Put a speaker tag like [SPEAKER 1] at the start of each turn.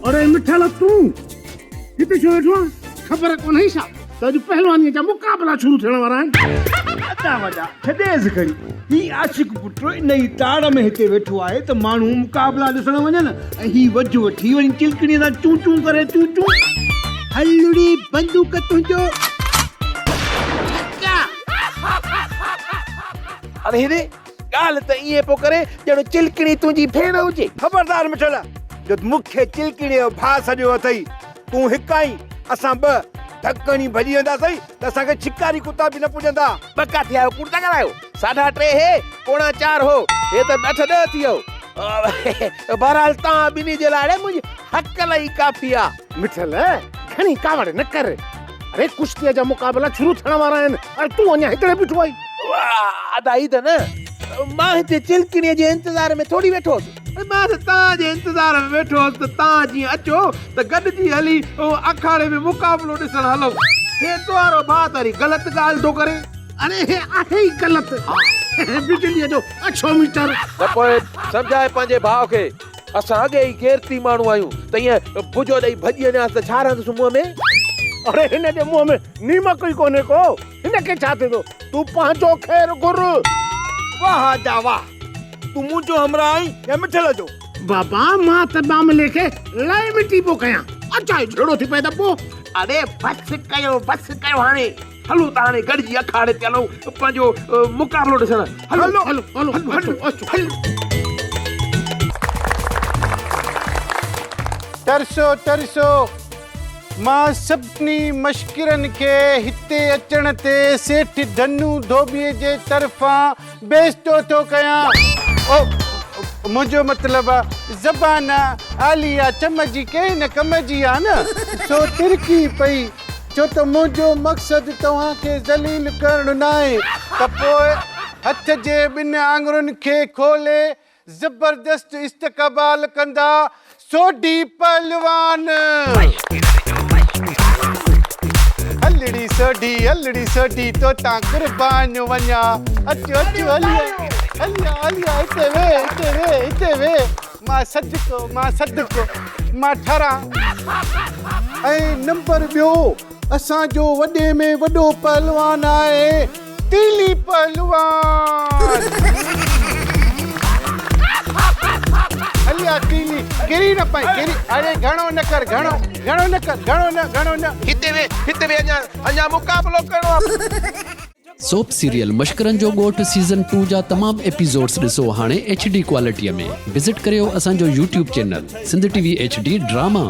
[SPEAKER 1] اڙي مٺل تون هتي ڇو ويٺو آهين؟ خبر ڪونهي ڇا ته اڄ پهلوانيء جا مقابلا شروع ٿيڻ وارا آهن.
[SPEAKER 2] ادا وڏا ڇڏيس کڻي. هي عاشق پٽ انهي تاڙ ۾ هتي ويٺو آهي ته ماڻهو مقابلا ڏسڻ وڃن ۽ هي وجهه وٺي وڃي چلڪڻيء سان چون چون ڪري چون چون.
[SPEAKER 3] هلڙي بندوق تنهنجو.
[SPEAKER 4] هاڻي هيڏي ڳالهه ته ائين پيو ڪري ڄڻ چلڪڻي تنهنجي ڀيڻ هجي.
[SPEAKER 2] خبردار مٺل! جو مون کي چلڪڻيء جو ڀاء سڏيو اٿئي. تون هڪ آهين، اسان ٻه. ڌڪ هڻي ڀڄي وينداسين ته اسان کي ڇڪاري ڪتا به نه پڄندا.
[SPEAKER 4] ٻه ڪاٿي آهيو، ڪوڙ ٿا ڳالهايو. ساڍا ٽي هي، پوڻا چار هو. هي ته اٺ ڏهه ٿي ويو. بهرحال توهان ٻنهي جي لاء منهنجي هڪل ئي ڪافي آ.
[SPEAKER 1] مٺل، گهڻي ڪاوڙ نه ڪر. اڙي ڪشتيء جا مقابلا شروع ٿيڻ وارا آهن ۽ تون اڃا هتڙي بيٺو آهين.
[SPEAKER 4] ادا عيد نه، مان هتي چلڪڻيء جي انتظار ۾ ٿوري ويٺو هوس. مان ته توهان جي انتظار ۾ ويٺو هوس ته توهان جيئن اچو ته گڏجي هلي اکاڙي ۾ مقابلو ڏسڻ هلون. هي توهارو ڀاء ته وري غلط ڳالهه ٿو ڪري.
[SPEAKER 1] اڙي هي آهي ئي غلط. بجليء جو اڇو ميٽر.
[SPEAKER 4] ته پوء سمجهاء پنهنجي ڀاء کي. اسان اڳي ئي غيرتي ماڻهو آهيون ته ائين بجو ڏئي ڀڄي وڃانس ته ڇا رهندس منهن ۾؟
[SPEAKER 1] اڙي هن جي منهن ۾ نيمڪ ئي ڪونهي ڪو، هن کي ڇا ٿيندو؟ تون پنهنجو خير گهر.
[SPEAKER 2] واهه ادا واهه، تون منهنجو همراهه آهين يا مٺل جو؟
[SPEAKER 1] بابا مان ته معاملي کي لئي مٽي پيو ڪيان، اجائي جهيڙو ٿي پئي ته پوء؟
[SPEAKER 4] اڙي بس ڪيو بس ڪيو هاڻي هلون ته هاڻي گڏجي اکاڙي تي هلون پنهنجو مقابلو ڏسڻ.
[SPEAKER 1] هلو هلو هلو اچو اچو.
[SPEAKER 3] ترسو ترسو مان سڀني مشڪرن کي هتي اچڻ تي سيٺ ڌنو ڌوٻيء جي طرفان بيستو ٿو ڪيان. او منهنجو مطلب آ زبان آلي آ چم جي ڪنهن نه ڪم جي آ نه سو ترڪي پئي. ڇو ته منهنجو مقصد توهان کي ذليل ڪرڻ ناهي ته پوء هٿ جي ٻن آڱرين کي کولي زبردست استقبال ڪندا سوڍي پهلوان. هلڙي سوڍي هلڙي سوڍي توتان قربان وڃان اچ اچ هلي آ هلي آ هلي آ هتي ويهه هتي ويهه هتي ويهه. مان صدقو مان صدقو مان ٺران. ۽ نمبر ٻيو اسان جو وڏي ۾ وڏو پهلوان آهي تيلي پهلوان. هليا تيلي ڪري نه پئين ڪري اڙي گهڻو نه ڪر گهڻو گهڻو نه ڪر گهڻو نه گهڻو نه.
[SPEAKER 4] هتي ويهه هتي ويهه اڃا اڃا مقابلو ڪرڻو آهي.
[SPEAKER 5] سوپ سيريل مشڪرن جو ڳوٺ سيزن ٽو جا تمام ايپيسوڊس ڏسو هاڻي ايڇ ڊي ڪوالٽي ۾ وزٽ ڪريو اسان جو YouTube channel Sindh T V H D drama.